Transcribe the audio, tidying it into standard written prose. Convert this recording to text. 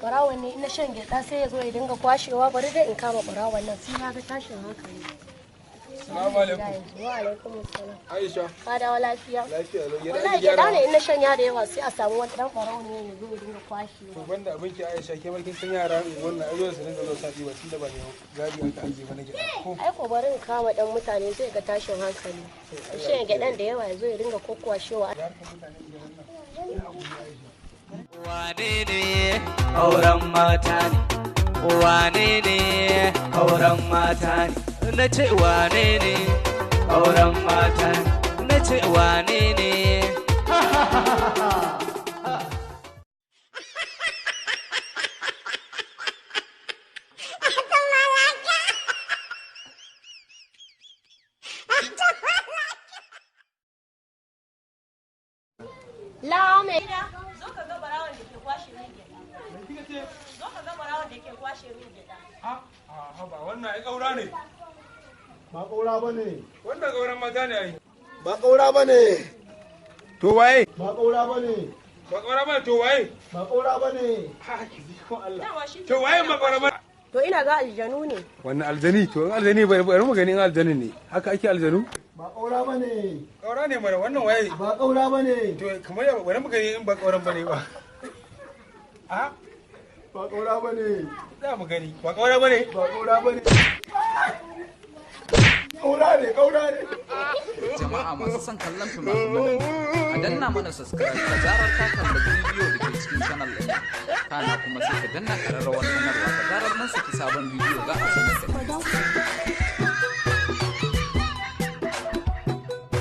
Barawon ne ina shan gyaɗa sai ya zo ya dinga kwashewa. Bari dai in kama barawon nan sai ya ga tashin hankali. Salamu alaikum. Wa alaikum assalam. Aisha. Ka dawo lafiya? Lafiya lau. Gyaɗa Wallahi ki gyara. gyaɗa ne in na shanya da yawa sai a samu wani dan barawo ne ya zo ya dinga To kwashewa. banda abinki Aisha, ke ma kin san yara wannan ai dole su dinga zuwa sa ɗiba tunda ba ne gadi aka ajiye ba na gyaɗa. Ko Ai ko bari in kama dan mutane zai ga tashin hankali. In shanya gyaɗan da yawa ya zo ya dinga kokkwashewa. Wane ne auren mata ne? Wane ne auren mata ne? Na ce wane ne auren mata ne? Na ce wane ne? La mai gida, zo ka ga barawon da ke kwashe min gyaɗa. Zo ka ga barawon da ke kwashe min gyaɗa. A a ba wannan ai ƙaura ne. Ba ƙaura ba ne. Wannan ƙauran mata ne ai. Ba ƙaura ba ne. To waye? Ba ƙaura ba ne. Ba ƙaura ba to waye? Ba ƙaura ba ne. Ha ki ji ko Allah. To waye ba ƙaura ba? To ina ga aljanu ne. Wannan aljani, to in aljani bari mu gani in aljani ne. Haka ake aljanu? Ba ƙaura ba ne. Ƙaura ne mana, wannan waye? Ba ƙaura ba ne. To kamar ya bari mu gani in ba ƙauran bane ba. A Ba ƙaura ba ne. za mu gani. Ba ƙaura bane? Ba ƙaura ba ne. Ƙaura ne, ƙaura ne. Jama'a masu son kallon fina-finan, a danna mana subscribe da zarar ka kalla bidiyo da ke cikin channel ɗin, kana kuma sai ka danna ƙararrawar sanarwa. Da zarar mun saki sabon bidiyo, za a sanar da kai.